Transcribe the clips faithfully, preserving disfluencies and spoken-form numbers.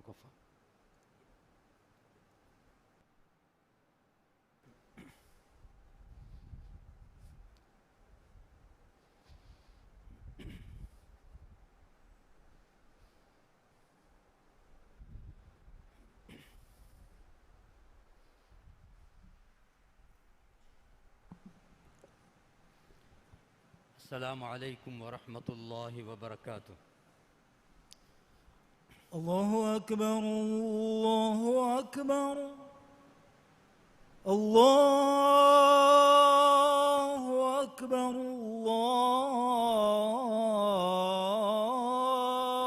ކޮށްފަ. السلام عليكم ورحمة الله وبركاته. الله أكبر، الله أكبر. الله أكبر،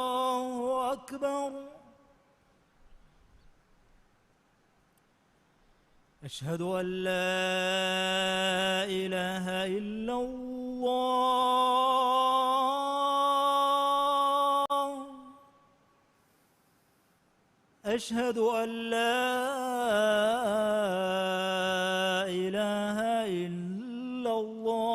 الله أكبر. أشهد أن لا إله إلا الله. أشهد أن لا إله إلا الله.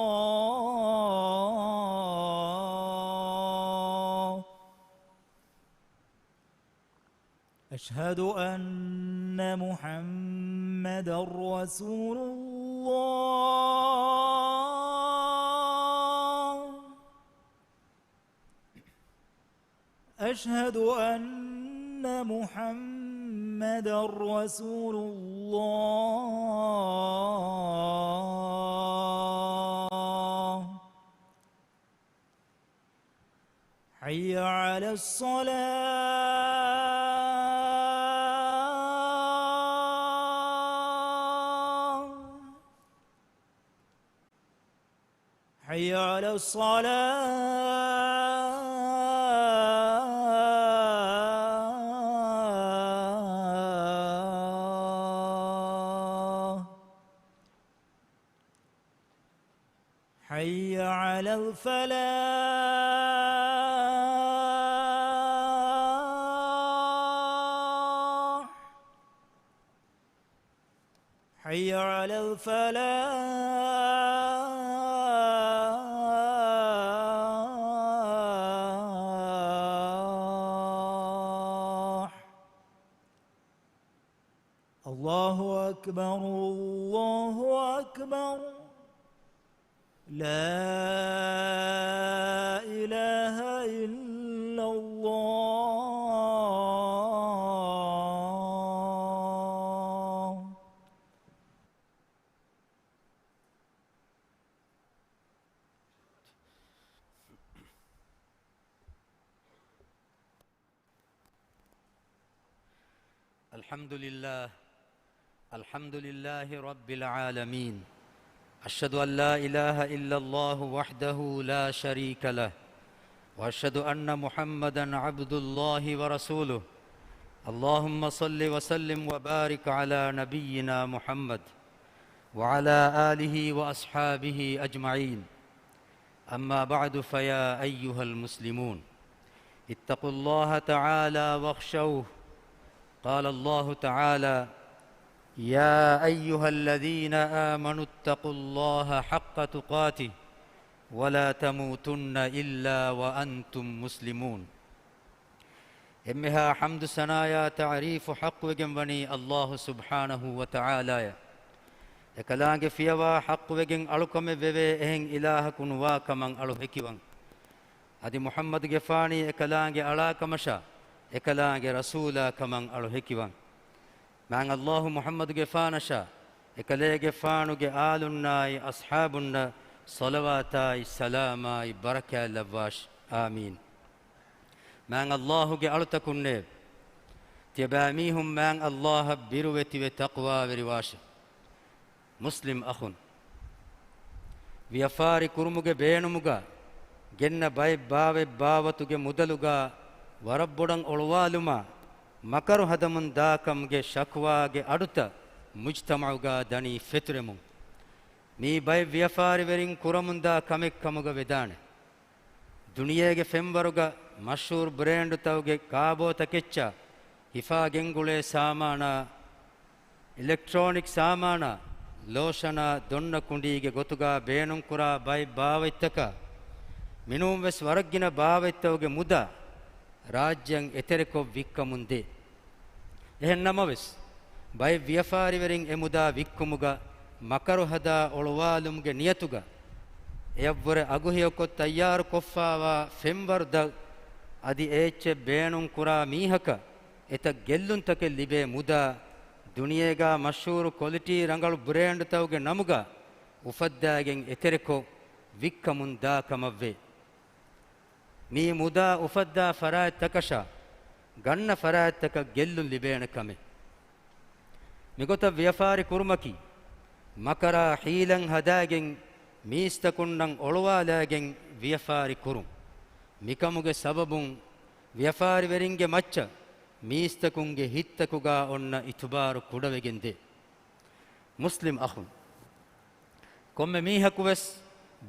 أشهد أن محمدا رسول الله. أشهد أن محمدا رسول الله. حي على الصلاة. حي على الصلاة. حي على الفلاح. حي على الفلاح. الله أكبر، الله أكبر. لا إله إلا الله. الحمد لله. الحمد لله رب العالمين. أشهد أن لا إله إلا الله وحده لا شريك له، وأشهد أن محمدا عبد الله ورسوله. اللهم صل وسلم وبارك على نبينا محمد وعلى آله وأصحابه أجمعين. أما بعد، فيا أيها المسلمون، اتقوا الله تعالى واخشوه. قال الله تعالى: يا أيها الذين آمنوا اتقوا الله حق تقاته ولا تموتن إلا وأنتم مسلمون. އެންމެހާ ޙަމްދު ސަނާޔާ ތަޢުރީފު ޙައްޤުވެގެން ވަނީ ﷲ ސުބްޙާނަހޫ ވަތަޢާލާޔަށް. އެކަލާނގެ ފިޔަވާ ޙައްޤުވެގެން އަޅުކަމެއް ވެވޭ އެހެން އިލާހަކު ނުވާ ކަމަށް އަޅު ހެކިވަން. އަދި މުޙައްމަދުގެފާނީ އެކަލާނގެ އަޅާ ކަމަށާ، އެކަލާނގެ ރަސޫލާ ކަމަށް އަޅު ހެކިވަން. މާތް ﷲ މުޙައްމަދުގެފާނަށާ، އެކަލޭގެފާނުގެ އާލުންނާއި އަޞްޙާބުންނަށް ޞަލަވާތާއި ސަލާމާއި ބަރަކާތް ލައްވާށި. އާމީން. މާތް ﷲ ގެ އަޅުތަކުންނޭ، ތިޔަބައިމީހުން މާތް ﷲ އަށް ބިރުވެތިވެ ތަޤްވާވެރިވާށެ. މުސްލިމް އަޚުން، ވިޔަފާރި ކުރުމުގެ ބޭނުމުގަ ގެންނަ ބައެއް ބާވަތް ބާވަތުގެ މުދަލުގަ ވަރަށް ބޮޑަށް އޮޅުވާލުމާ، މަކަރު ހަދަމުން ދާކަމުގެ ޝަކުވާގެ އަޑުތައް މުޖްތަމަޢުގަ ދަނީ ފެތުރެމުން. މީ ބައެއް ވިޔަފާރިވެރިން ކުރަމުންދާ ކަމެއް ކަމުގަ ވެދާނެ. ދުނިޔޭގެ ފެންވަރުގަ މަޝްހޫރު ބްރޭންޑުތަކުގެ ކާބޯތަކެއްޗާ، ހިފާ ގެންގުޅޭ ސާމާނާ، އިލެކްޓްރޯނިކް ސާމާނާ، ލޯޝަނާ، ދޮންނަ ކުނޑީގެ ގޮތުގަ ބޭނުންކުރާ ބައެއް ބާވަތްތަކާ، މިނޫންވެސް ވަރަށްގިނަ ބާވަތްތަކުގެ މުދާ ރާއްޖެއަށް އެތެރެކޮށް ވިއްކަމުން ދޭ. އެހެން ނަމަވެސް، ބައެއް ވިޔަފާރިވެރިން އެ މުދާ ވިއްކުމުގަ މަކަރު ހަދާ އޮޅުވާލުމުގެ ނިޔަތުގަ އެޔަށްވުރެ އަގުހެޔޮކޮށް ތައްޔާރު ކޮށްފާވާ ފެންވަރު ދަށް، އަދި އެ އެއްޗެއް ބޭނުން ކުރާ މީހަކަށް އެތައް ގެއްލުންތަކެއް ލިބޭ މުދާ، ދުނިޔޭގާ މަޝްހޫރު ކޮލިޓީ ރަނގަޅު ބްރޭންޑްތަކުގެ ނަމުގަ އުފައްދާގެން އެތެރެކޮށް ވިއްކަމުން ދާ ކަމަށްވޭ. މިއީ މުދާ އުފައްދާ ފަރާތްތަކަށާ ގަންނަ ފަރާތްތަކަށް ގެއްލުން ލިބޭނެ ކަމެއް. މިގޮތަށް ވިޔަފާރި ކުރުމަކީ، މަކަރާ ހީލަތް ހަދާގެން މީސްތަކުންނަށް އޮޅުވާލާގެން ވިޔަފާރި ކުރުން. މިކަމުގެ ސަބަބުން ވިޔަފާރިވެރިންގެ މައްޗަށް މީސްތަކުންގެ ހިތްތަކުގާ އޮންނަ އިތުބާރު ކުޑަވެގެން ދޭ. މުސްލިމް އަޚުން. ކޮންމެ މީހަކުވެސް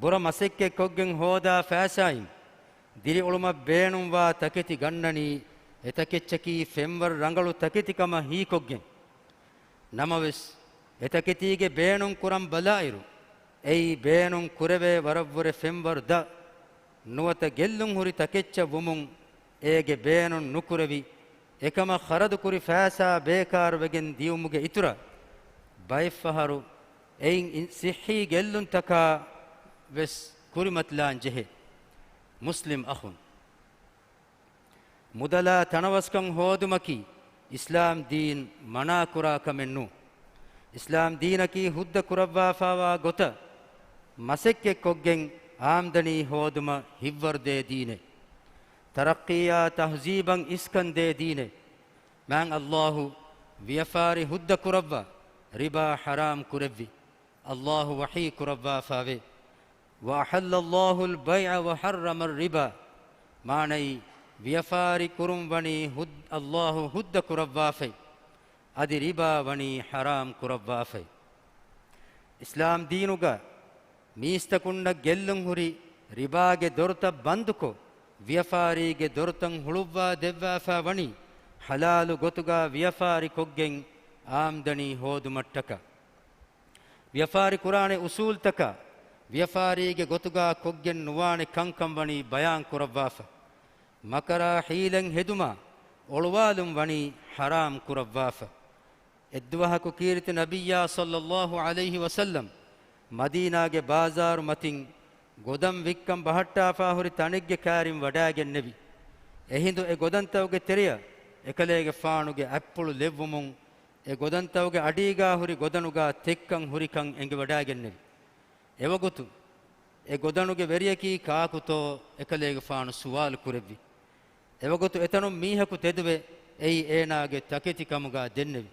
ބުރަ މަސައްކަތްކޮށްގެން ހޯދާ ފައިސާއިން ދިރިއުޅުމަށް ބޭނުންވާ ތަކެތި ގަންނަނީ، އެ ތަކެއްޗަކީ ފެންވަރު ރަނގަޅު ތަކެތިކަމަށް ހީކޮށްގެން. ނަމަވެސް، އެ ތަކެތީގެ ބޭނުން ކުރަން ބަލާއިރު، އެއީ ބޭނުން ކުރެވޭ ވަރަށްވުރެ ފެންވަރު ދަށް، ނުވަތަ ގެއްލުން ހުރި ތަކެއްޗަށް ވުމުން، އޭގެ ބޭނުން ނުކުރެވި، އެކަމަށް ޚަރަދުކުރި ފައިސާ ބޭކާރުވެގެން ދިޔުމުގެ އިތުރަށް، ބައެއްފަހަރު އެއިން އި-، ސިއްހީ ގެއްލުންތަކާ ވެސް ކުރިމަތިލާން ޖެހޭ. މުސްލިމް އަޚުން. މުދަލާ ތަނަވަސްކަން ހޯދުމަކީ އިސްލާމް ދީން މަނާކުރާ ކަމެއް ނޫން. އިސްލާމް ދީނަކީ ހުއްދަ ކުރައްވާފާވާ ގޮތަށް މަސައްކަތްކޮށްގެން އާމްދަނީ ހޯދުމަށް ހިއްވަރުދޭ ދީނެއް. ތަރައްޤީއާ ތަހްޒީބަށް އިސްކަންދޭ ދީނެއް. މާތް ﷲ ވިޔަފާރި ހުއްދަ ކުރައްވާ، ރިބާ ޙަރާމް ކުރެއްވި. ﷲ ވަޙީ ކުރައްވާފާވޭ، "وأحل الله البيع وحرم الربا." މާނައީ، ވިޔަފާރި ކުރުން ވަނީ ހުއް-، ﷲ ހުއްދަ ކުރައްވާފައި، އަދި ރިބާ ވަނީ ޙަރާމް ކުރައްވާފައި. އިސްލާމް ދީނުގަ މީސްތަކުންނަށް ގެއްލުން ހުރި ރިބާގެ ދޮރުތައް ބަންދުކޮށް، ވިޔަފާރީގެ ދޮރުތައް ހުޅުއްވާ ދެއްވާފާ ވަނީ، ޙަލާލު ގޮތުގަ ވިޔަފާރި ކޮށްގެން އާމްދަނީ ހޯދުމަށްޓަކާ. ވިޔަފާރި ކުރާނެ އުސޫލްތަކާ، ވިޔަފާރީގެ ގޮތުގާ ކޮށްގެން ނުވާނެ ކަންކަން ވަނީ ބަޔާން ކުރައްވާފަ. މަކަރާ ޙީލަތް ހެދުމާ އޮޅުވާލުން ވަނީ ޙަރާމް ކުރައްވާފަ. އެއްދުވަހަކު ކީރިތި ނަބިއްޔާ ޞައްލައްލާހު ޢަލައިހި ވަސައްލަމް މަދީނާގެ ބާޒާރު މަތިން ގޮދަން ވިއްކަން ބަހައްޓާފާ ހުރި ތަނެއްގެ ކާރިން ވަޑާގެންނެވި. އެހިނދު އެ ގޮދަންތަކުގެ ތެރެއަށް އެކަލޭގެފާނުގެ އަތްޕުޅު ލެއްވުމުން، އެ ގޮދަންތަކުގެ އަޑީގާ ހުރި ގޮދަނުގާ ތެއްކަން ހުރިކަން އެނގިވަޑާގެންނެވި. އެވަގުތު އެ ގޮދަނުގެ ވެރިޔަކީ ކާކުތޯ އެކަލޭގެފާނު ސުވާލު ކުރެއްވި. އެވަގުތު އެތަނުން މީހަކު ތެދުވެ، އެއީ އޭނާގެ ތަކެތި ކަމުގާ ދެންނެވި.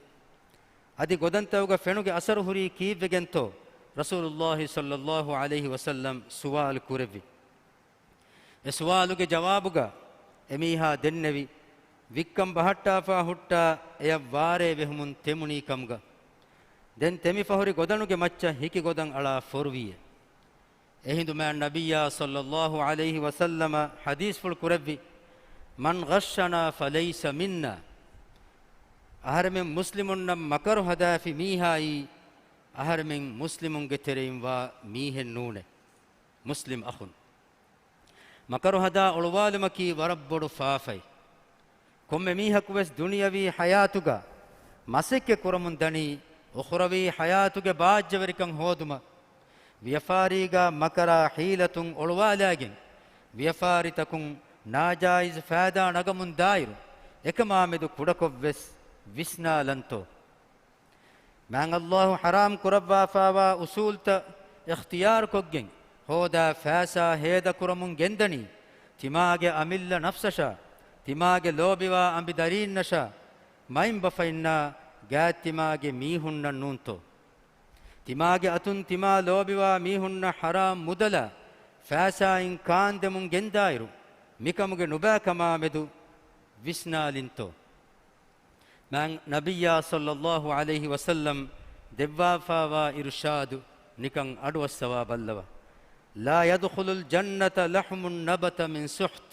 އަދި ގޮދަންތަކުގަ ފެނުގެ އަސަރު ހުރީ ކީއްވެގެންތޯ؟ ރަސޫލުއްލާހި ޞައްލައްލާހު ޢަލައިހި ވަސައްލަމް ސުވާލު ކުރެއްވި. އެ ސުވާލުގެ ޖަވާބުގަ އެމީހާ ދެންނެވި، ވިއްކަން ބަހައްޓާފާ ހުއްޓާ އެޔަށް ވާރޭ ވެހުމުން ތެމުނީ ކަމުގަ. ދެން ތެމިފަ ހުރި ގޮދަނުގެ މައްޗަށް ހިކި ގޮދަން އަޅާ ފޮރުވިއޭ. އެހިނދު މާތް ނަބިއްޔާ ޞައްލައްލާހު ޢަލައިހި ވަސައްލަމަ ޙަދީޘްފުޅު ކުރެއްވި، "من غشنا فليس منا." އަހަރެމެން މުސްލިމުންނަށް މަކަރު ހަދާފި މީހާއީ، އަހަރެމެން މުސްލިމުންގެ ތެރެއިން ވާ މީހެއް ނޫނޭ. މުސްލިމް އަޚުން. މަކަރު ހަދާ އޮޅުވާލުމަކީ ވަރަށް ބޮޑު ފާފައެއް. ކޮންމެ މީހަކުވެސް ދުނިޔަވީ ޙަޔާތުގަ މަސައްކަތް ކުރަމުން ދަނީ، އުޚުރަވީ ޙަޔާތުގެ ބާއްޖަވެރިކަން ހޯދުމަށް. ވިޔަފާރީގަ މަކަރާ ޙީލަތުން އޮޅުވާލާގެން، ވިޔަފާރިތަކުން ނާޖާއިޒް ފައިދާ ނަގަމުން ދާއިރު، އެކަމާމެދު ކުޑަކޮށްވެސް ވިސްނާލަންތޯ؟ މާތް ﷲ ޙަރާމް ކުރައްވާފާވާ އުސޫލްތައް އިޚްތިޔާރުކޮށްގެން ހޯދާ ފައިސާ ހޭދަކުރަމުން ގެންދަނީ، ތިމާގެ އަމިއްލަ ނަފްސަށާ، ތިމާގެ ލޯބިވާ އަނބިދަރީންނަށާ، މައިންބަފައިންނާ ގާތްތިމާގެ މީހުންނަށް ނޫންތޯ؟ ތިމާގެ އަތުން ތިމާ ލޯބިވާ މީހުންނަށް ޙަރާމް މުދަލާ ފައިސާއިން ކާންދެމުން ގެންދާއިރު، މިކަމުގެ ނުބައިކަމާމެދު ވިސްނާލިންތޯ؟ މާތް ނަބިއްޔާ ޞައްލައްލާހު ޢަލައިހި ވަސައްލަމް ދެއްވާފާވާ އިރުޝާދު ނިކަން އަޑުއައްސަވާ ބައްލަވާ. "لا يدخل الجنة لحم نبت من سحت،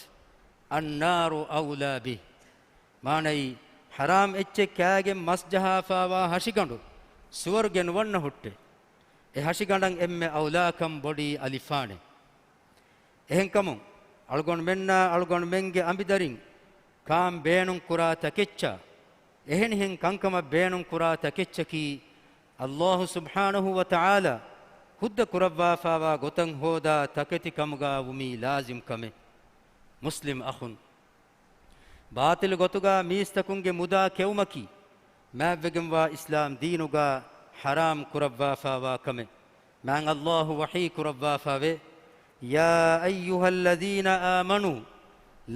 النار أولى به." މާނައީ، ޙަރާމް އެއްޗެއް ކާގެން މަސް ޖަހާފާވާ ހަށިގަނޑު ސުވަރުގެ ނުވަންނަ ހުއްޓޭ. އެ ހަށިގަނޑަށް އެންމެ އައުލާކަން ބޮޑީ އަލިފާނެއް. އެހެންކަމުން، އަޅުގަނޑުމެންނާ އަޅުގަނޑުމެންގެ އަނބިދަރިން ކާން ބޭނުންކުރާ ތަކެއްޗާ، އެހެނިހެން ކަންކަމަށް ބޭނުން ކުރާ ތަކެއްޗަކީ، ﷲ ސުބްޙާނަހޫ ވަތަޢާލާ ހުއްދަ ކުރައްވާފާވާ ގޮތަށް ހޯދާ ތަކެތި ކަމުގާ ވުމީ ލާޒިމް ކަމެއް. މުސްލިމް އަޚުން، ބާޠިލު ގޮތުގާ މީސްތަކުންގެ މުދާ ކެއުމަކީ، މާތްވެގެންވާ އިސްލާމް ދީނުގާ ޙަރާމް ކުރައްވާފާވާ ކަމެއް. މާތް ﷲ ވަޙީ ކުރައްވާފާވޭ، يا أيها الذين آمنوا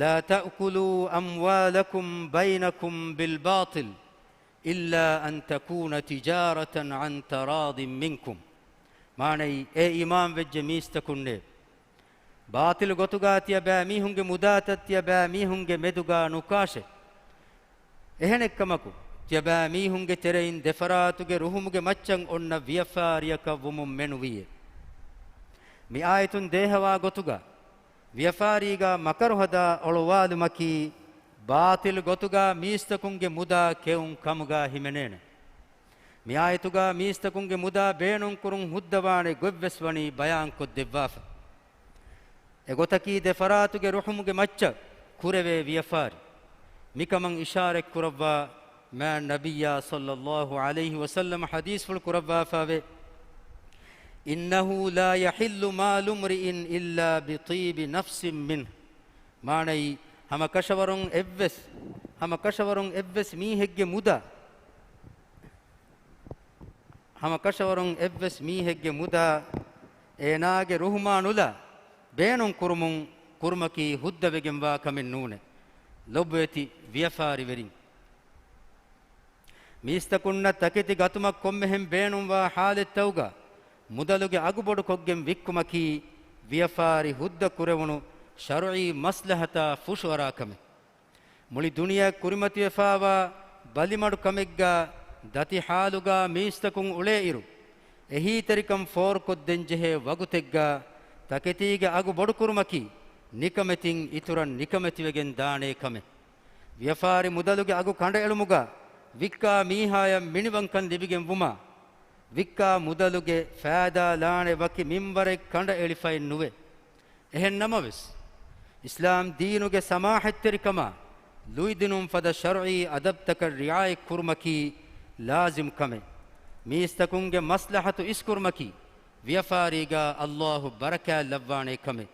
لا تأكلوا أموالكم بينكم بالباطل إلا أن تكون تجارة عن تراض منكم. މާނައީ، އޭ އީމާންވެއްޖެ މީސްތަކުންނޭ! ބާޠިލު ގޮތުގާ ތިޔަބައިމީހުންގެ މުދާތައް ތިޔަބައިމީހުންގެ މެދުގާ ނުކާށެ. އެހެނެއްކަމަކު، ތިޔަބައިމީހުންގެ ތެރެއިން ދެފަރާތުގެ ރުހުމުގެ މައްޗަށް އޮންނަ ވިޔަފާރިއަކަށް ވުމުން މެނުވީއޭ. މި އާޔަތުން ދޭހަވާ ގޮތުގާ، ވިޔަފާރީގާ މަކަރު ހަދާ އޮޅުވާލުމަކީ، ބާޠިލު ގޮތުގާ މީސްތަކުންގެ މުދާ ކެއުން ކަމުގާ ހިމެނޭނެ. މި އާޔަތުގާ މީސްތަކުންގެ މުދާ ބޭނުންކުރުން ހުއްދަވާނެ ގޮތްވެސް ވަނީ ބަޔާންކޮށްދެއްވާފަ. އެގޮތަކީ، ދެފަރާތުގެ ރުހުމުގެ މައްޗަށް ކުރެވޭ ވިޔަފާރި. މިކަމަށް އިޝާރަތް ކުރައްވާ މާތް ނަބިއްޔާ ޞައްލައްލާހު ޢަލައިހި ވަސައްލަމަ ޙަދީޘްފުޅު ކުރައްވާފާވޭ، إنه لا يحل مال امرئ إلا بطيب نفس منه. މާނައީ، ހަމަ ކަށަވަރުން އެއްވެސް، ހަމަ ކަށަވަރުން އެއްވެސް މީހެއްގެ މުދާ، ހަމަ ކަށަވަރުން އެއްވެސް މީހެއްގެ މުދާ އޭނާގެ ރުހުމާ ނުލާ ބޭނުން ކުރުމުން، ކުރުމަކީ ހުއްދަވެގެންވާ ކަމެއް ނޫނޭ. ލޮބުވެތި ވިޔަފާރިވެރިން! މީސްތަކުންނަށް ތަކެތި ގަތުމަށް ކޮންމެހެން ބޭނުންވާ ޙާލަތްތައުގަ މުދަލުގެ އަގު ބޮޑުކޮށްގެން ވިއްކުމަކީ ވިޔަފާރި ހުއްދަ ކުރެވުނު ޝަރުޢީ މަސްލަހަތާ ފުށުއަރާ ކަމެއް. މުޅި ދުނިޔެއަށް ކުރިމަތިވެފާވާ ބަލިމަޑު ކަމެއްގާ ދަތި ޙާލުގާ މީސްތަކުން އުޅޭއިރު، އެހީތެރިކަން ފޯރުކޮށްދޭންޖެހޭ ވަގުތެއްގާ ތަކެތީގެ އަގު ބޮޑުކުރުމަކީ ނިކަމެތިން އިތުރަށް ނިކަމެތިވެގެން ދާނޭ ކަމެއް. ވިޔަފާރި މުދަލުގެ އަގު ކަނޑައެޅުމުގަ ވިއްކާ މީހާޔަށް މިނިވަންކަން ލިބިގެން ވުމާ، ވިއްކާ މުދަލުގެ ފައިދާ ލާނެ ވަކި މިންވަރެއް ކަނޑައެޅިފައެއް ނުވޭ. އެހެން ނަމަވެސް، އިސްލާމް ދީނުގެ ސަމާޙަތްތެރިކަމާ ލުއިދިނުން ފަދަ ޝަރުޢީ އަދަބްތަކަށް ރިޢާޔަތް ކުރުމަކީ ލާޒިމް ކަމެއް. މީސްތަކުންގެ މަސްލަޙަތު އިސްކުރުމަކީ ވިޔަފާރީގާ ﷲ ބަރަކާތް ލައްވާނޭ ކަމެއް.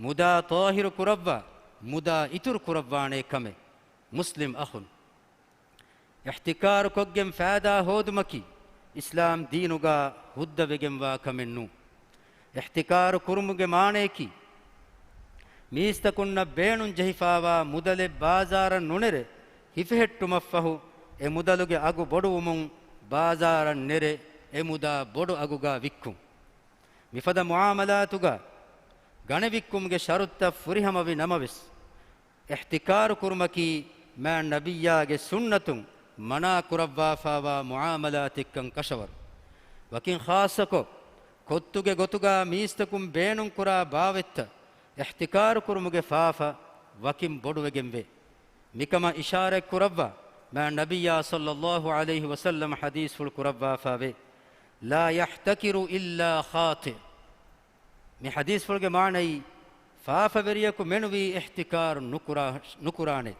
މުދާ ޠާހިރު ކުރައްވާ، މުދާ އިތުރު ކުރައްވާނޭ ކަމެއް. މުސްލިމް އަޚުން، އިޙްތިކާރުކޮށްގެން ފައިދާ ހޯދުމަކީ އިސްލާމް ދީނުގާ ހުއްދަވެގެންވާ ކަމެއް ނޫން. އިޙްތިކާރު ކުރުމުގެ މާނަޔަކީ، މީސްތަކުންނަށް ބޭނުން ޖެހިފާވާ މުދަލެއް ބާޒާރަށް ނުނެރެ ހިފެހެއްޓުމަށްފަހު، އެ މުދަލުގެ އަގު ބޮޑުވުމުން ބާޒާރަށް ނެރެ އެ މުދާ ބޮޑު އަގުގާ ވިއްކުން. މިފަދަ މުޢާމަލާތުގަ ގަނެވިއްކުމުގެ ޝަރުޠުތައް ފުރިހަމަވި ނަމަވެސް، އިޙްތިކާރު ކުރުމަކީ މާތް ނަބިއްޔާގެ ސުންނަތުން މަނާ ކުރައްވާފާވާ މުޢާމަލާތެއްކަން ކަށަވަރު. ވަކިން ޚާއްޞަކޮށް، ކޮއްތުގެ ގޮތުގާ މީސްތަކުން ބޭނުންކުރާ ބާވަތްތައް އިޙްތިކާރު ކުރުމުގެ ފާފަ ވަކިން ބޮޑުވެގެންވޭ. މިކަމަށް އިޝާރަތް ކުރައްވާ މާތް ނަބިއްޔާ ޞައްލައްލާހު ޢަލައިހި ވަސައްލަމަ ޙަދީޘްފުޅު ކުރައްވާފާވޭ، لا يحتكر إلا خاطئ. މި ޙަދީޘްފުޅުގެ މާނައީ، ފާފަވެރިޔަކު މެނުވީ އިޙްތިކާރު ނުކުރާ، ނުކުރާނެ.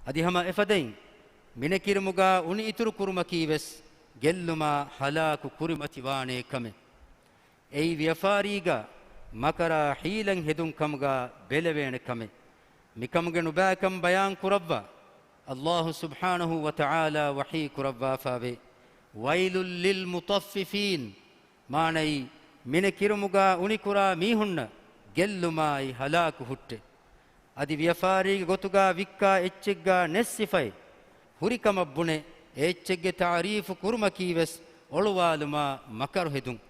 އަދި ހަމަ އެފަދައިން، މިނެކިރުމުގާ އުނި އިތުރު ކުރުމަކީ ވެސް ގެއްލުމާ ހަލާކު ކުރިމަތިވާނޭ ކަމެއް. އެއީ ވިޔަފާރީގާ މަކަރާ ޙީލަތް ހެދުން ކަމުގާ ބެލެވޭނެ ކަމެއް. މިކަމުގެ ނުބައިކަން ބަޔާން ކުރައްވާ، ﷲ ސުބްޙާނަހޫ ވަތަޢާލާ ވަޙީ ކުރައްވާފާވޭ، ويل للمطففين. މާނައީ، މިނެ ކިރުމުގާ އުނިކުރާ މީހުންނަށް ގެއްލުމާއި ހަލާކު ހުއްޓެ. އަދި ވިޔަފާރީގެ ގޮތުގާ ވިއްކާ އެއްޗެއްގާ ނެއްސިފައި ހުރިކަމަށް ބުނެ، އެ އެއްޗެއްގެ ތަޢުރީފު ކުރުމަކީ ވެސް އޮޅުވާލުމާ މަކަރު ހެދުން.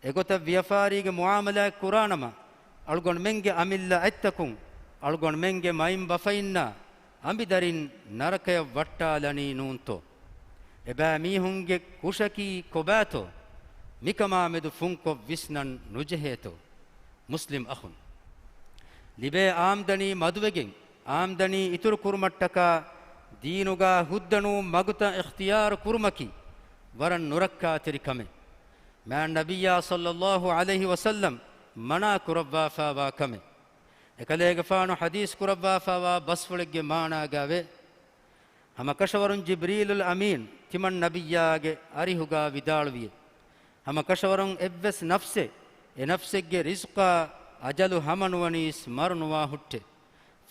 އެގޮތަށް ވިޔަފާރީގެ މުޢާމަލާތް ކުރާނަމަ، އަޅުގަނޑުމެންގެ އަމިއްލަ އަތްތަކުން އަޅުގަނޑުމެންގެ މައިންބަފައިންނާ އަނބިދަރިން ނަރަކަޔަށް ވައްޓާލަނީ ނޫންތޯ؟ އެބައިމީހުންގެ ކުށަކީ ކޮބާތޯ؟ މިކަމާމެދު ފުންކޮށް ވިސްނަން ނުޖެހޭތޯ؟ މުސްލިމް އަޚުން، ލިބޭ އާމްދަނީ މަދުވެގެން، އާމްދަނީ އިތުރު ކުރުމަށްޓަކާ ދީނުގާ ހުއްދަނޫން މަގުތައް އިޚްތިޔާރު ކުރުމަކީ ވަރަށް ނުރައްކާތެރި ކަމެއް. މާތް ނަބިއްޔާ ޞައްލައްލާހު ޢަލައިހި ވަސައްލަމް މަނާ ކުރައްވާފާވާ ކަމެއް. އެކަލޭގެފާނު ޙަދީޘް ކުރައްވާފާވާ ބަސްފުޅެއްގެ މާނާގާވޭ، ހަމަކަށަވަރުން ޖިބްރީލުލް އަމީން ތިމަން ނަބިއްޔާގެ އަރިހުގާ ވިދާޅުވިއެވެ. ހަމަކަށަވަރުން އެއްވެސް ނަފްސެއް އެ ނަފްސެއްގެ ރިޒްޤާ އަޖަލު ހަމަނުވަނީސް މަރުނުވާ ހުއްޓެވެ.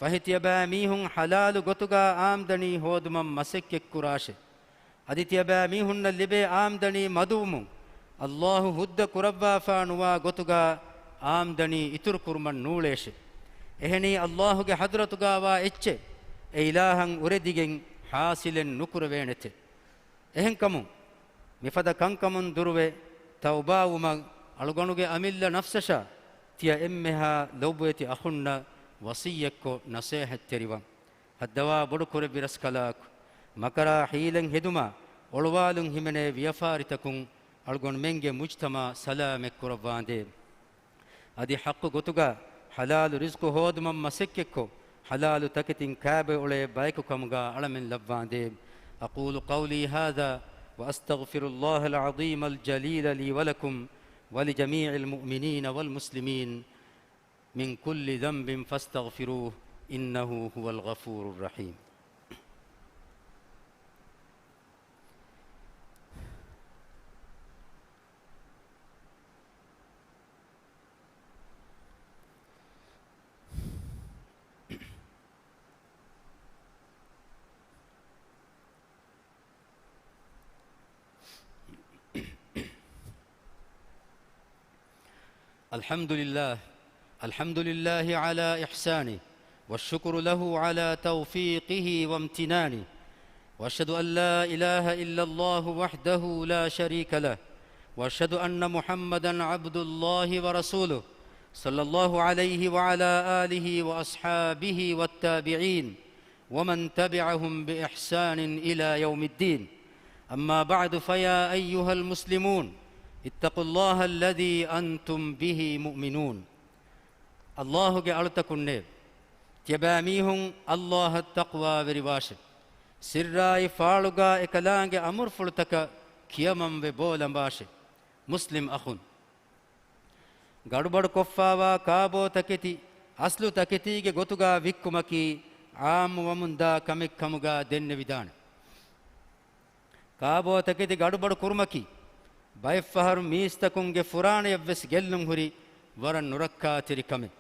ފަހެ ތިޔަބައިމީހުން ޙަލާލު ގޮތުގާ އާމްދަނީ ހޯދުމަށް މަސައްކަތްކުރާށެވެ. އަދި ތިޔަބައިމީހުންނަށް ލިބޭ އާމްދަނީ މަދުވުމުން އައްލާހު ހުއްދަ ކުރައްވާފާ ނުވާ ގޮތުގާ އާމްދަނީ އިތުރުކުރުމަށް ނޫޅޭށެވެ. އެހެނީ އައްލާހުގެ ޙަޟްރަތުގާވާ އެއްޗެއް އެ އިލާހަށް އުރެދިގެން ޙާޞިލެއް ނުކުރެވޭނެތެވެ. އެހެންކަމުން، މިފަދަ ކަންކަމުން ދުރުވެ ތައުބާވުމަށް އަޅުގަނޑުގެ އަމިއްލަ ނަފްސަށާ ތިޔަ އެންމެހާ ލޮބުވެތި އަޚުންނަށް ވަޞިއްޔަތްކޮށް ނަޞޭޙަތްތެރިވަން. ހައްދަވާ ބޮޑުކުރެއްވި ރަސްކަލާކު، މަކަރާ ޙީލަތް ހެދުމާ އޮޅުވާލުން ހިމެނޭ ވިޔަފާރިތަކުން އަޅުގަނޑުމެންގެ މުޖްތަމަޢު ސަލާމަތް ކުރައްވާނދޭ. އަދި ޙައްޤު ގޮތުގާ ޙަލާލު ރިޒްޤު ހޯދުމަށް މަސައްކަތްކޮށް، ޙަލާލު ތަކެތިން ކާބޮއެ އުޅޭ ބަޔަކު ކަމުގާ އަޅަމެން ލައްވާނދޭ. أقول قولي هذا وأستغفر الله العظيم الجليل لي ولكم ولجميع المؤمنين والمسلمين من كل ذنب فاستغفروه إنه هو الغفور الرحيم. الحمد لله. الحمد لله على إحسانه، والشكر له على توفيقه وامتنانه، وأشهد أن لا إله إلا الله وحده لا شريك له، وأشهد أن محمدا عبد الله ورسوله، صلى الله عليه وعلى آله وأصحابه والتابعين ومن تبعهم بإحسان إلى يوم الدين. أما بعد، فيا أيها المسلمون، اتقوا الله الذي أنتم به مؤمنون. އައްލާހުގެ އަޅުތަކުންނޭ، ތިޔަބައިމީހުން އައްލާހަށް ތަޤްވާވެރިވާށެވެ. ސިއްރާއި ފާޅުގާ އެކަލާނގެ އަމުރުފުޅުތަކަށް ކިޔަމަންވެ ބޯލަނބާށެވެ. މުސްލިމް އަޚުން، ގަޑުބަޑުކޮށްފާވާ ކާބޯ ތަކެތި އަސްލު ތަކެތީގެ ގޮތުގާ ވިއްކުމަކީ ޢާއްމުވަމުންދާ ކަމެއް ކަމުގާ ދެންނެވިދާނެ. ކާބޯ ތަކެތި ގަޑުބަޑު ކުރުމަކީ، ބައެއްފަހަރު މީސްތަކުންގެ ފުރާނަޔަށްވެސް ގެއްލުން ހުރި ވަރަށް ނުރައްކާތެރި ކަމެއް.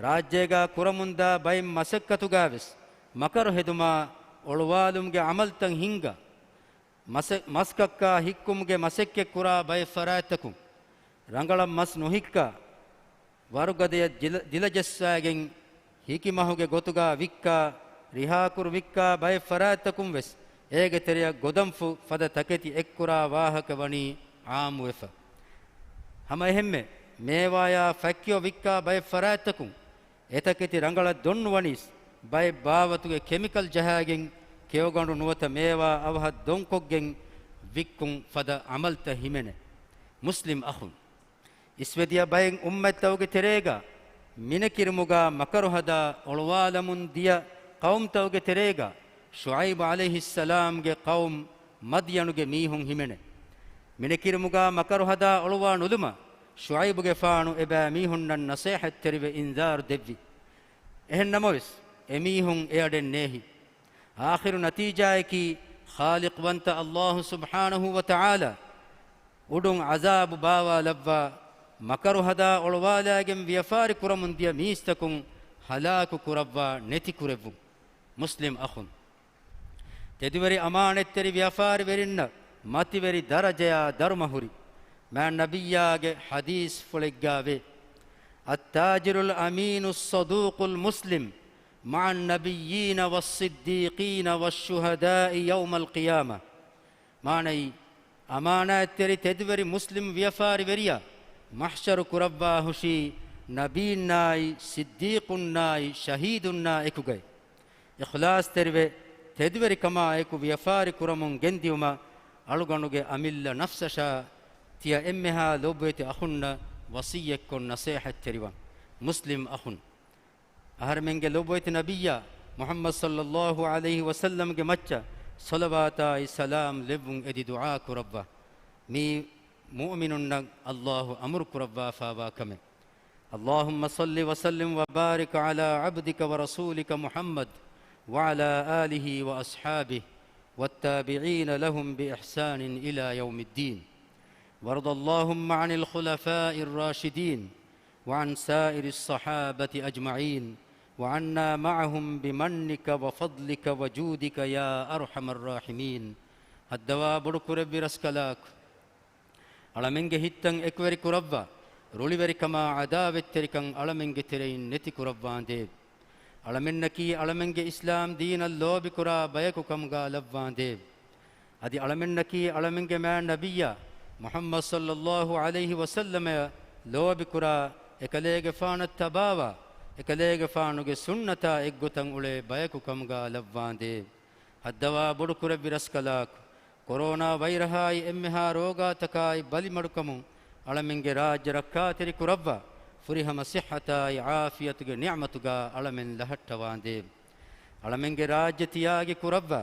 ރާއްޖޭގާ ކުރަމުންދާ ބައެއް މަސައްކަތުގާވެސް މަކަރު ހެދުމާ، އޮޅުވާލުމުގެ ޢަމަލުތައް ހިންގާ، މަސަ-، މަސްކައްކާ ހިއްކުމުގެ މަސައްކަތް ކުރާ ބައެއް ފަރާތްތަކުން، ރަނގަޅަށް މަސް ނުހިއްކާ، ވަރުގަދަޔަށް ދިލަ-، ދިލަޖައްސާގެން ހިކި މަހުގެ ގޮތުގާ ވިއްކާ، ރިހާކުރު ވިއްކާ ބައެއް ފަރާތްތަކުން ވެސް އޭގެ ތެރެއަށް ގޮދަންފު ފަދަ ތަކެތި އެއްކުރާ ވާހަކަ ވަނީ ޢާއްމުވެފަ. ހަމަ އެހެންމެ، މޭވާޔާ ފައްކިޔޮ ވިއްކާ ބައެއް ފަރާތްތަކުން އެތަކެތި ރަނގަޅަށް ދޮންނުވަނީސް، ބައެއް ބާވަތުގެ ކެމިކަލް ޖަހާގެން ކެޔޮގަނޑު ނުވަތަ މޭވާ އަވަހަށް ދޮންކޮށްގެން ވިއްކުން ފަދަ ޢަމަލްތައް ހިމެނޭ. މުސްލިމް އަޚުން، އިސްވެދިޔަ ބައެއް އުއްމަތްތަކުގެ ތެރޭގަ މިނެކިރިމުގާ މަކަރު ހަދާ އޮޅުވާލަމުން ދިޔަ ޤައުމްތަކުގެ ތެރޭގަ ޝުޢައިބު ޢަލައިހިއްސަލާމްގެ ޤައުމް މަދްޔަނުގެ މީހުން ހިމެނޭ. މިނެކިރިމުގާ މަކަރު ހަދާ އޮޅުވާ ނުލުމަށް ޝުޢައިބުގެފާނު އެބައިމީހުންނަށް ނަޞޭޙަތްތެރިވެ އިންޒާރު ދެއްވި. އެހެން ނަމަވެސް، އެމީހުން އެއަޑެއް ނޭހި. އާޚިރު ނަތީޖާއަކީ، ޚާލިޤުވަންތަ އައްލާހު ސުބްޙާނަހޫ ވަތަޢާލާ އުޑުން ޢަޒާބު ބާވާލައްވާ، މަކަރު ހަދާ އޮޅުވާލާގެން ވިޔަފާރި ކުރަމުން ދިޔަ މީސްތަކުން ހަލާކު ކުރައްވާ ނެތި ކުރެއްވުން. މުސްލިމް އަޚުން، ތެދުވެރި އަމާނަތްތެރި ވިޔަފާރިވެރިންނަށް މަތިވެރި ދަރަޖަޔާ ދަރުމަ ހުރި. މާތް ނަބިއްޔާގެ ޙަދީޘްފުޅެއްގާވޭ، التاجر الأمين الصدوق المسلم مع النبيين والصديقين والشهداء يوم القيامة. މާނައީ، އަމާނާތްތެރި ތެދުވެރި މުސްލިމް ވިޔަފާރިވެރިޔާ މަޙްޝަރު ކުރައްވާހުށީ، ނަބީންނާއި، ޞިއްދީޤުންނާއި، ޝަހީދުންނާ އެކުގައި. އިޚްލާޞްތެރިވެ، ތެދުވެރިކަމާ އެކު ވިޔަފާރި ކުރަމުން ގެންދިއުމަށް އަޅުގަނޑުގެ އަމިއްލަ ނަފްސަށާ ތިޔަ އެންމެހާ ލޮބުވެތި އަޚުންނަށް ވަޞިއްޔަތްކޮށް ނަޞޭޙަތްތެރިވަން. މުސްލިމް އަޚުން، އަހަރެމެންގެ ލޮބުވެތި ނަބިއްޔާ މުޙައްމަދު ޞައްލައްލާހު ޢަލައިހި ވަސައްލަމްގެ މައްޗަށް ޞަލަވާތާއި ސަލާމް ލެއްވުން އެދި ދުޢާ ކުރައްވާ. މީ މުއުމިނުންނަށް އައްލާހު އަމުރު ކުރައްވާފާވާ ކަމެއް. اللهم صل وسلم وبارك على عبدك ورسولك محمد وعلى آله وأصحابه والتابعين لهم بإحسان إلى يوم الدين. وارض اللهم عن الخلفاء الراشدين وعن سائر الصحابة أجمعين وعنا معهم بمنك وفضلك وجودك يا أرحم الراحمين. ހައްދަވާ ބޮޑުކުރެއްވި ރަސްކަލާކޮ، އަޅަމެންގެ ހިތްތައް އެކުވެރި ކުރައްވާ، ރުޅިވެރިކަމާ ޢަދާވަތްތެރިކަން އަޅަމެންގެ ތެރެއިން ނެތި ކުރައްވާނދޭވެ. އަޅަމެންނަކީ އަޅަމެންގެ އިސްލާމް ދީނަށް ލޯބިކުރާ ބަޔަކު ކަމުގާ ލައްވާނދޭވެ. އަދި އަޅަމެންނަކީ އަޅަމެންގެ މާތް ނަބިއްޔާ މުޙައްމަދު ޞައްލައްލާހު ޢަލައިހި ވަސައްލަމަޔަށް ލޯބިކުރާ، އެކަލޭގެފާނަށް ތަބާވާ، އެކަލޭގެފާނުގެ ސުންނަތާ އެއްގޮތަށް އުޅޭ ބަޔަކު ކަމުގާ ލައްވާނދޭވެ. ހައްދަވާ ބޮޑުކުރެއްވި ރަސްކަލާކޮ، ކޮރޯނާ ވައިރަހާއި އެންމެހާ ރޯގާތަކާއި ބަލިމަޑުކަމުން އަޅަމެންގެ ރާއްޖެ ރައްކާތެރި ކުރައްވާ، ފުރިހަމަ ޞިއްޙަތާއި ޢާފިޔަތުގެ ނިޢުމަތުގާ އަޅަމެން ލަހައްޓަވާނދޭވެ. އަޅަމެންގެ ރާއްޖެ ތިޔާގި ކުރައްވާ،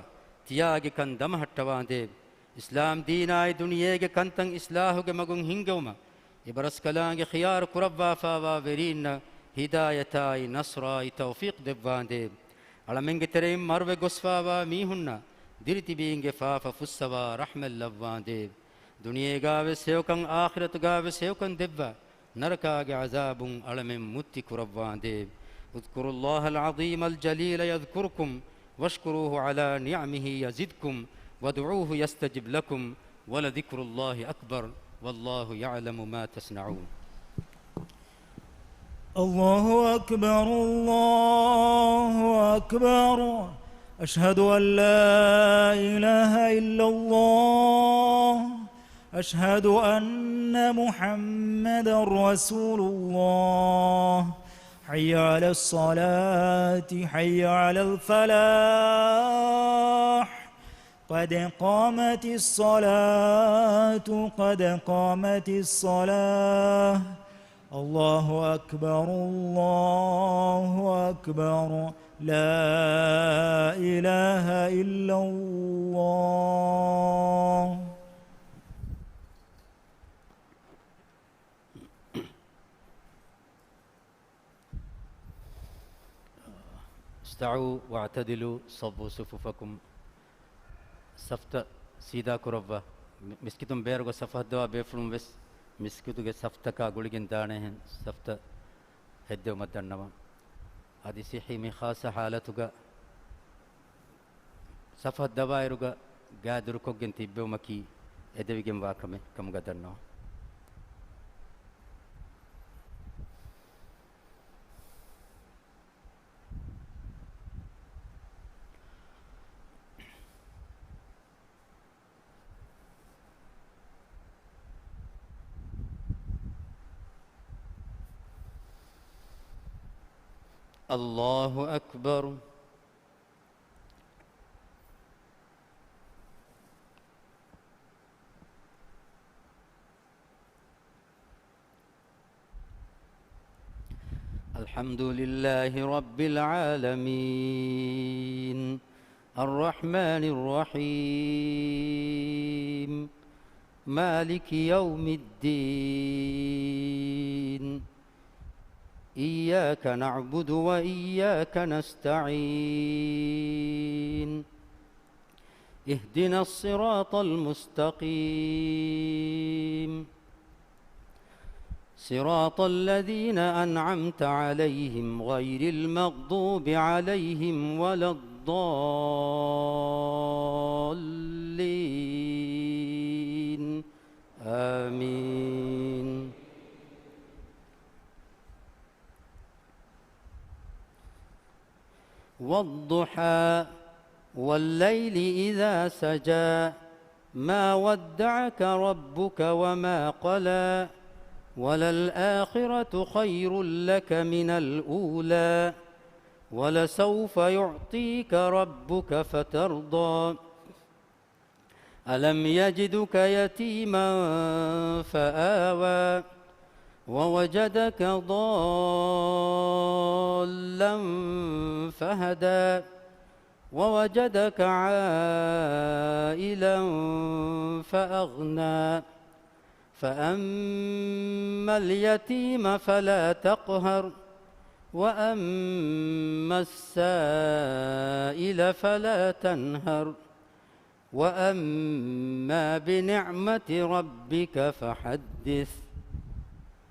ތިޔާގި ކަން ދަމަހައްޓަވާނދޭވެ. އިސްލާމް ދީނާއި ދުނިޔޭގެ ކަންތައް އިސްލާހުގެ މަގުން ހިންގެވުމަށް އިބަރަސްކަލާނގެ ޚިޔާރު ކުރައްވާފާވާ ވެރީންނަށް ހިދާޔަތާއި ނަޞްރާއި ތައުފީޤް ދެއްވާނދޭވެ. އަޅަމެންގެ ތެރެއިން މަރުވެ ގޮސްފާވާ މީހުންނަށް ދިރިތިބީންގެ ފާފަ ފުއްސަވާ ރަޙްމަތް ލައްވާނދޭވެ. ދުނިޔޭގާވެސް ހެޔޮކަން، އާޚިރަތުގާވެސް ހެޔޮކަން ދެއްވާ، ނަރަކާގެ ޢަޛާބުން އަޅަމެން މުއްތި ކުރައްވާނދޭވެ. اذكروا الله العظيم الجليل يذكركم واشكروه على نعمه يزدكم وادعوه يستجب لكم ولذكر الله أكبر والله يعلم ما تصنعون. الله أكبر، الله أكبر. أشهد أن لا إله إلا الله. أشهد أن محمدا رسول الله. حي على الصلاة، حي على الفلاح. قد قامت الصلاة، قد قامت الصلاة. الله أكبر، الله أكبر. لا إله إلا الله. استووا واعتدلوا، صوّوا صفوفكم. ސަފްތައް ސީދާ ކުރައްވާ. މި-، މިސްކިތުން ބޭރުގަ ސަފު ހައްދަވާ ބޭފުޅުން ވެސް މިސްކިތުގެ ސަފްތަކާ ގުޅިގެން ދާނެހެން ސަފްތައް ހެއްދެވުމަށް ދަންނަވަން. އަދި ޞިއްޙީ މި ޚާއްޞަ ޙާލަތުގަ ސަފު ހައްދަވާއިރުގަ ގާތް ދުރުކޮށްގެން ތިއްބެވުމަކީ އެދެވިގެންވާ ކަމެއް ކަމުގަ ދަންނަވަން. الله أكبر. الحمد لله رب العالمين. الرحمن الرحيم. مالك يوم الدين. إياك نعبد وإياك نستعين. اهدنا الصراط المستقيم. صراط الذين أنعمت عليهم غير المغضوب عليهم ولا الضالين. آمين. والضحى والليل إذا سجى. ما ودعك ربك وما قلى. وللآخرة خير لك من الأولى. ولسوف يعطيك ربك فترضى. ألم يجدك يتيما فآوى. ووجدك ضالا فهدى. ووجدك عائلا فأغنى. فأما اليتيم فلا تقهر. وأما السائل فلا تنهر. وأما بنعمة ربك فحدث.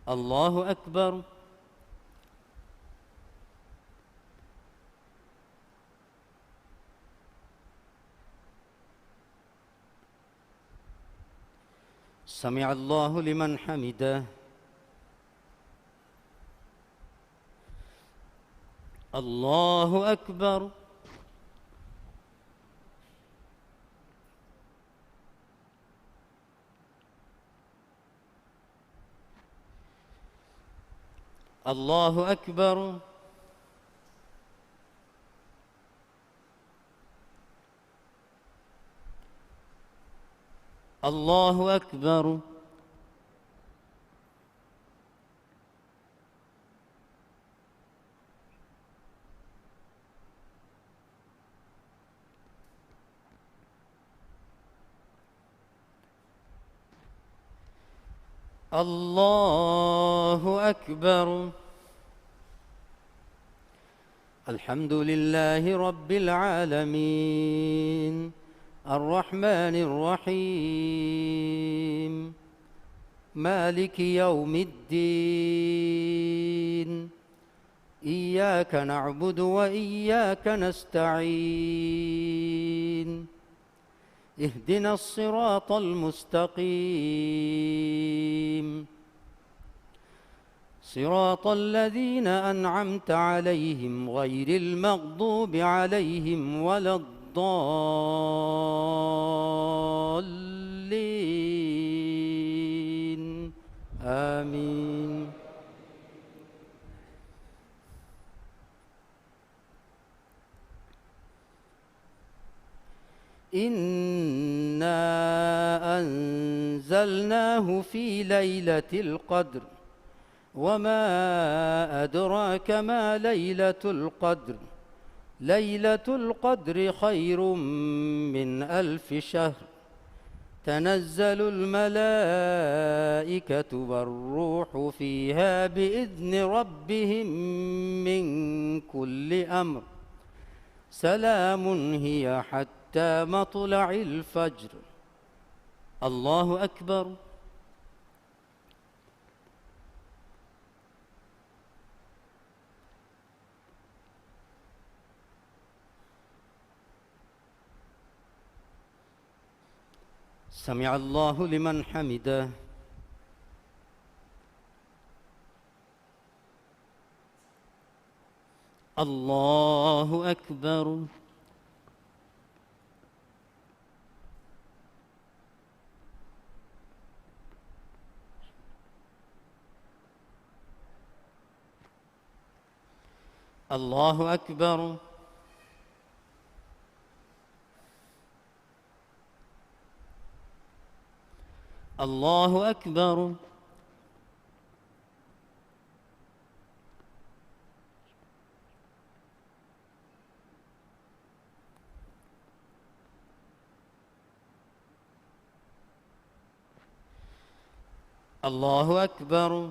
الله أكبر. سمع الله لمن حمده. الله أكبر. الله أكبر. الله أكبر. الله أكبر. الحمد لله رب العالمين. الرحمن الرحيم. مالك يوم الدين. إياك نعبد وإياك نستعين. اهدنا الصراط المستقيم. صراط الذين أنعمت عليهم غير المغضوب عليهم ولا الضالين. آمين. إنا أنزلناه في ليلة القدر. وما أدراك ما ليلة القدر. ليلة القدر خير من ألف شهر. تنزل الملائكة والروح فيها بإذن ربهم من كل أمر. سلام هي حتى مطلع الفجر. الله أكبر. سمع الله لمن حمده. الله أكبر. الله أكبر. الله أكبر. الله أكبر.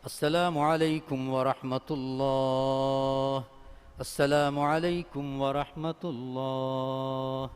السلام عليكم ورحمة الله. السلام عليكم ورحمة الله.